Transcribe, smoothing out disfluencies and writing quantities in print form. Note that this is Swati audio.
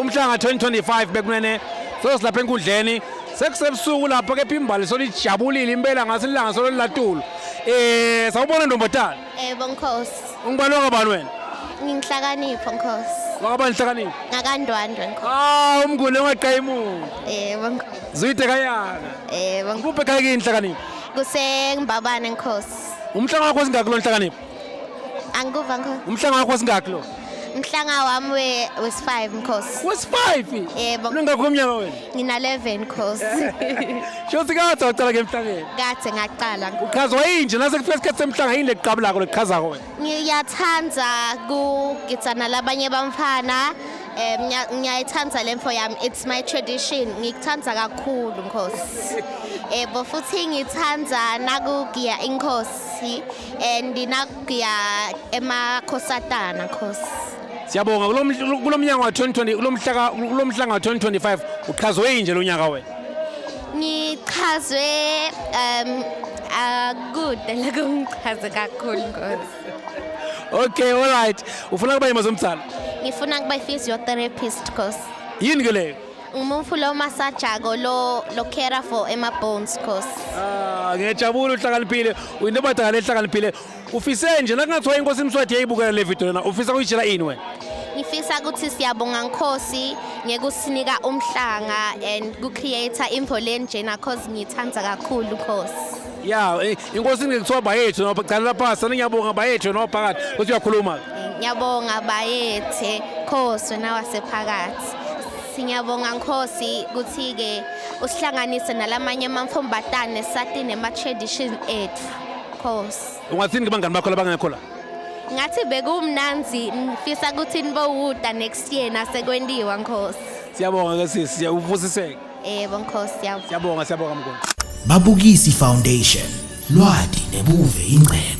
Umhlanga 2025 bekunene sosilapha enkundleni sekusebusuku lapha kepha imbali solijabulile impela ngase ilanga sololilatulu. Eh sawubona ntombazana. Yebo Nkosi. Ungubani wakabani wena? Ngingihlakanipho Nkosi. Wakabani hlakanipho? Ngakandwandwe Nkosi. Ah umnguni ongaqayi muntu. Yebo Nkosi. Zwide kayaka. Yebo. Kuphi ekhaya kini hlakanipho? Kusengibabane Nkosi. Umhlanga wakho singaki lo nhlakanipho? Angikuva Nkosi. Umhlanga wakho singaki lo? Mhlanga wami we wesi-5 Nkosi. Wesi-5? Yebo. Unengakho umnyaka wena? Ngina 11 Nkosi. Shothi kade waqala ke emhlangeni. Kade ngaqala. Uchazwa yini nase kufika isikhathi semhlanga yini lekuqabulako lekuchazako wena? Ngiyathanda kugidza nalabanye bamfana. Um ngiyayithanda le mfo yami it's my tradition ngikuthanda kakhulu Nkosi. Yebo futhi ngithanda nakugiya inkosi and nakugiya emakhosatana Nkosi. Siyabonga kulo mnyaka wa 2020 kulo mhlaka kulo mhlanga wa 2025 uchazwe yini nje lo nyaka wena? Ngichazwe um akude la kungichaze kakhulu Nkosi. Okay, all right. Ufuna kuba yini mazomtsala? Ngifuna kuba i-physiotherapist Nkosi. Yini ke leyo? Ngumuntu lo masajako lo lo care for ema bones Nkosi. Ah, ngiyajabula uhlakaniphile. Uyintombazana ehlakaniphile. Ufise nje nakungathiwa inkosi Mswati yayibukela le video lena, ufisa kuyitshela ini wena? Ngifisa ukuthi siyabonga Nkosi ngekusinika umhlanga and ku-create imvo lenjena cause ngithanda kakhulu Nkosi. Ya, eh, inkosi ngekuthiwa bayethu noma cala phansi, ngiyabonga bayethu noma phakathi. Kuthi uyakhuluma. Ngiyabonga bayethe Nkosi wena wasephakathi. Siyabonga Nkosi ukuthi ke usihlanganise nalamanye amamfombatane sati nema tradition ethu. Nkosi. Ungathini kubangani bakho labangekho la? Ngathi bekumnanzi ngifisa ukuthi nibowuda next year nasekwentiwa Nkosi. Siyabonga ke sisi, siyabusiseka. Yebo Nkosi siyabonga. Siyabonga, siyabonga mkhulu. Babukisi Foundation, lwati nebuve ingcebo.